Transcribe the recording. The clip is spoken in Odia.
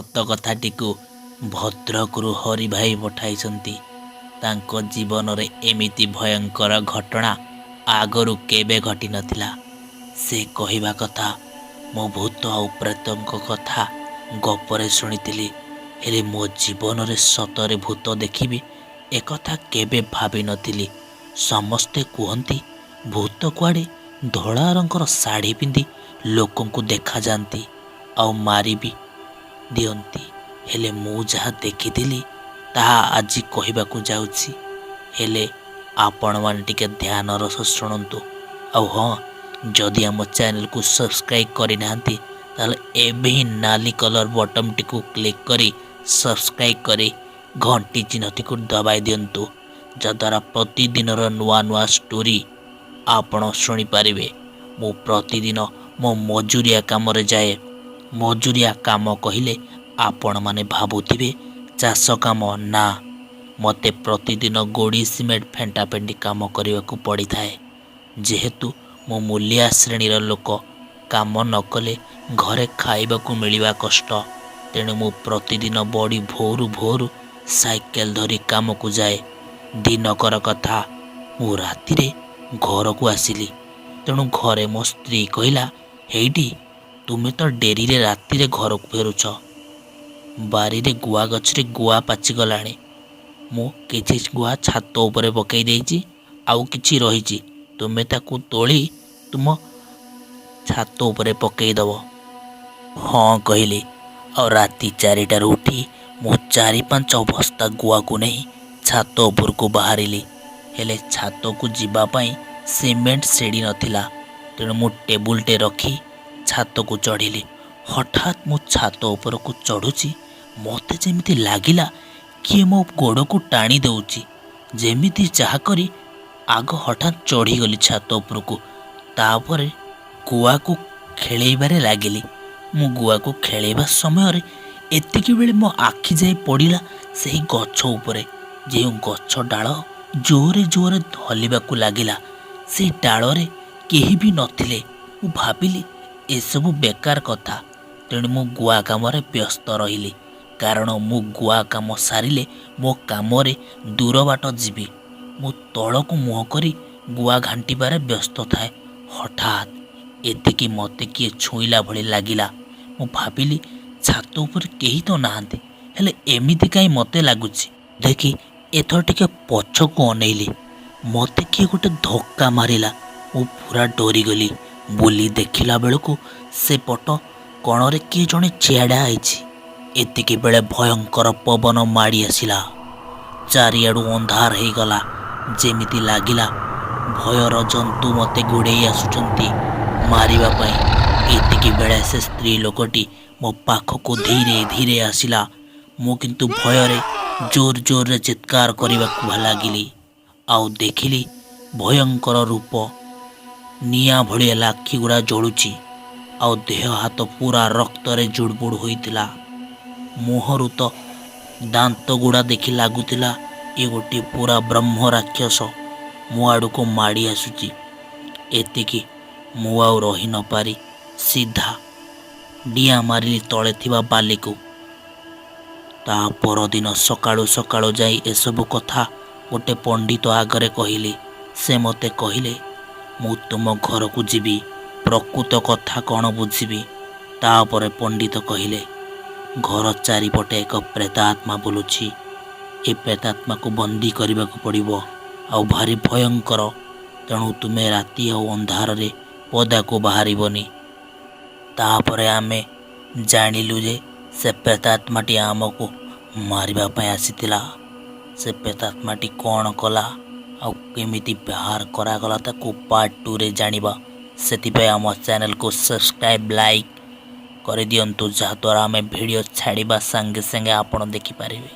ସତ କଥାଟିକୁ ଭଦ୍ରକରୁ ହରିଭାଇ ପଠାଇଛନ୍ତି। ତାଙ୍କ ଜୀବନରେ ଏମିତି ଭୟଙ୍କର ଘଟଣା ଆଗରୁ କେବେ ଘଟିନଥିଲା। ସେ କହିବା କଥା, ମୁଁ ଭୂତ ଆଉ ପ୍ରେତଙ୍କ କଥା ଗପରେ ଶୁଣିଥିଲି, ହେଲେ ମୋ ଜୀବନରେ ସତରେ ଭୂତ ଦେଖିବି ଏକଥା କେବେ ଭାବିନଥିଲି। ସମସ୍ତେ କୁହନ୍ତି ଭୂତ କୁଆଡ଼େ ଧଳା ରଙ୍ଗର ଶାଢ଼ୀ ପିନ୍ଧି ଲୋକଙ୍କୁ ଦେଖାଯାଆନ୍ତି ଆଉ ମାରି ବି ଦିଅନ୍ତି। ହେଲେ ମୁଁ ଯାହା ଦେଖିଥିଲି ତାହା ଆଜି କହିବାକୁ ଯାଉଛି। ହେଲେ ଆପଣମାନେ ଟିକେ ଧ୍ୟାନର ସହ ଶୁଣନ୍ତୁ। ଆଉ ହଁ, ଯଦି ଆମ ଚ୍ୟାନେଲକୁ ସବସ୍କ୍ରାଇବ୍ କରିନାହାନ୍ତି, ତାହେଲେ ଏବେ ହିଁ ନାଲି କଲର୍ ବଟନ୍ଟିକୁ କ୍ଲିକ୍ କରି ସବସ୍କ୍ରାଇବ୍ କରି ଘଣ୍ଟି ଚିହ୍ନଟିକୁ ଦବାଇ ଦିଅନ୍ତୁ, ଯଦ୍ୱାରା ପ୍ରତିଦିନର ନୂଆ ନୂଆ ଷ୍ଟୋରି ଆପଣ ଶୁଣିପାରିବେ। ମୁଁ ପ୍ରତିଦିନ ମୋ ମଜୁରିଆ କାମରେ ଯାଏ। ମଜୁରିଆ କାମ କହିଲେ ଆପଣମାନେ ଭାବୁଥିବେ ଚାଷ କାମ। ନା, ମୋତେ ପ୍ରତିଦିନ ଗୋଡ଼ି ସିମେଣ୍ଟ ଫେଣ୍ଟାଫେଣ୍ଟି କାମ କରିବାକୁ ପଡ଼ିଥାଏ। ଯେହେତୁ ମୁଁ ମୂଲିଆ ଶ୍ରେଣୀର ଲୋକ, କାମ ନ କଲେ ଘରେ ଖାଇବାକୁ ମିଳିବା କଷ୍ଟ। ତେଣୁ ମୁଁ ପ୍ରତିଦିନ ବଡ଼ି ଭୋରୁ ଭୋରୁ ସାଇକେଲ ଧରି କାମକୁ ଯାଏ। ଦିନକର କଥା, ମୁଁ ରାତିରେ ଘରକୁ ଆସିଲି। ତେଣୁ ଘରେ ମୋ ସ୍ତ୍ରୀ କହିଲା, "ହେଇଟି, ତୁମେ ତ ଡେରିରେ ରାତିରେ ଘରକୁ ଫେରୁଛ, ବାରିରେ ଗୁଆ ଗଛରେ ଗୁଆ ପାଚିଗଲାଣି। ମୁଁ କିଛି ଗୁଆ ଛାତ ଉପରେ ପକାଇ ଦେଇଛି, ଆଉ କିଛି ରହିଛି, ତୁମେ ତାକୁ ତୋଳି ତୁମ ଛାତ ଉପରେ ପକାଇଦେବ।" ହଁ କହିଲି, ଆଉ ରାତି 4ଟାରୁ ଉଠି ମୁଁ 4-5 ବସ୍ତା ଗୁଆକୁ ନେଇ ଛାତ ଉପରକୁ ବାହାରିଲି। ହେଲେ ଛାତକୁ ଯିବା ପାଇଁ ସିମେଣ୍ଟ ସିଡ଼ି ନଥିଲା। ତେଣୁ ମୁଁ ଟେବୁଲଟେ ରଖି ଛାତକୁ ଚଢ଼ିଲି। ହଠାତ୍ ମୁଁ ଛାତ ଉପରକୁ ଚଢ଼ୁଛି, ମୋତେ ଯେମିତି ଲାଗିଲା କିଏ ମୋ ଗୋଡ଼କୁ ଟାଣି ଦେଉଛି। ଯେମିତି ଯାହା କରି ଆଗ ହଠାତ୍ ଚଢ଼ିଗଲି ଛାତ ଉପରକୁ। ତାପରେ ଗୁଆକୁ ଖେଳେଇବାରେ ଲାଗିଲି। ମୁଁ ଗୁଆକୁ ଖେଳେଇବା ସମୟରେ ଏତିକି ବେଳେ ମୋ ଆଖି ଯାଇ ପଡ଼ିଲା ସେହି ଗଛ ଉପରେ, ଯେଉଁ ଗଛ ଡାଳ ଜୋରେ ଜୋରେ ହଲିବାକୁ ଲାଗିଲା। ସେଇ ଡାଳରେ କେହି ବି ନଥିଲେ। ମୁଁ ଭାବିଲି ଏସବୁ ବେକାର କଥା। ତେଣୁ ମୁଁ ଗୁଆ କାମରେ ବ୍ୟସ୍ତ ରହିଲି, କାରଣ ମୁଁ ଗୁଆ କାମ ସାରିଲେ ମୋ କାମରେ ଦୂର ବାଟ ଯିବି। ମୁଁ ତଳକୁ ମୁହଁ କରି ଗୁଆ ଘାଣ୍ଟିବାରେ ବ୍ୟସ୍ତ ଥାଏ। ହଠାତ୍ ଏତିକି ମୋତେ କିଏ ଛୁଇଁଲା ଭଳି ଲାଗିଲା। ମୁଁ ଭାବିଲି ଛାତ ଉପରେ କେହି ତ ନାହାନ୍ତି, ହେଲେ ଏମିତି କାହିଁ ମୋତେ ଲାଗୁଛି? ଦେଖି ଏଥର ଟିକେ ପଛକୁ ଅନେଇଲି, ମୋତେ କିଏ ଗୋଟେ ଧକ୍କା ମାରିଲା। ମୁଁ ପୁରା ଡରିଗଲି। ବୁଲି ଦେଖିଲା ବେଳକୁ ସେପଟ କଣରେ କିଏ ଜଣେ ଛିଡ଼ା ହେଇଛି। ଏତିକି ବେଳେ ଭୟଙ୍କର ପବନ ମାଡ଼ି ଆସିଲା। ଚାରିଆଡ଼ୁ ଅନ୍ଧାର ହେଇଗଲା। ଯେମିତି ଲାଗିଲା ଭୟର ଜନ୍ତୁ ମୋତେ ଗୋଡ଼େଇ ଆସୁଛନ୍ତି ମାରିବା ପାଇଁ। ଏତିକି ବେଳେ ସେ ସ୍ତ୍ରୀ ଲୋକଟି ମୋ ପାଖକୁ ଧୀରେ ଧୀରେ ଆସିଲା। ମୁଁ କିନ୍ତୁ ଭୟରେ ଜୋର ଜୋରରେ ଚିତ୍କାର କରିବାକୁ ଲାଗିଲି। ଆଉ ଦେଖିଲି ଭୟଙ୍କର ରୂପ, ନିଆଁ ଭଳିଆ ଆଖିଗୁଡ଼ା ଜଳୁଛି, ଆଉ ଦେହ ହାତ ପୁରା ରକ୍ତରେ ଜୁଡ଼ୁବୁଡ଼ୁ ହୋଇଥିଲା। ମୁହଁରୁ ତ ଦାନ୍ତ ଗୁଡ଼ା ଦେଖି ଲାଗୁଥିଲା ଏ ଗୋଟିଏ ପୁରା ବ୍ରହ୍ମ ରାକ୍ଷସ ମୋ ଆଡ଼କୁ ମାଡ଼ି ଆସୁଛି। ଏତିକି ମୁଁ ଆଉ ରହି ନପାରି ସିଧା ଡିଆଁ ମାରିଲି ତଳେ ଥିବା ବାଲିକୁ। ତା ପରଦିନ ସକାଳୁ ସକାଳୁ ଯାଇ ଏସବୁ କଥା ଗୋଟେ ପଣ୍ଡିତ ଆଗରେ କହିଲି। ସେ ମୋତେ କହିଲେ, ମୁଁ ତୁମ ଘରକୁ ଯିବି, ପ୍ରକୃତ କଥା କ'ଣ ବୁଝିବି। ତାପରେ ପଣ୍ଡିତ କହିଲେ, ଘର ଚାରିପଟେ ଏକ ପ୍ରେତାତ୍ମା ବୁଲୁଛି। ଏ ପ୍ରେତାତ୍ମାକୁ ବନ୍ଦୀ କରିବାକୁ ପଡ଼ିବ, ଆଉ ଭାରି ଭୟଙ୍କର। ତେଣୁ ତୁମେ ରାତି ଆଉ ଅନ୍ଧାରରେ ପଦାକୁ ବାହାରିବନି। ତାପରେ ଆମେ ଜାଣିଲୁ ଯେ ସେ ପ୍ରେତାତ୍ମାଟି ଆମକୁ ମାରିବା ପାଇଁ ଆସିଥିଲା। ସେ ପ୍ରେତାତ୍ମାଟି କ'ଣ କଲା ଆଉ କେମିତି ବାହାର କରାଗଲା, ତାକୁ ପାର୍ଟ 2ରେ ଜାଣିବା। ସେଥିପାଇଁ ଆମ ଚ୍ୟାନେଲକୁ ସବସ୍କ୍ରାଇବ୍, ଲାଇକ୍ କରିଦିଅନ୍ତୁ, ଯାହାଦ୍ୱାରା ଆମେ ଭିଡ଼ିଓ ଛାଡ଼ିବା ସାଙ୍ଗେ ସାଙ୍ଗେ ଆପଣ ଦେଖିପାରିବେ।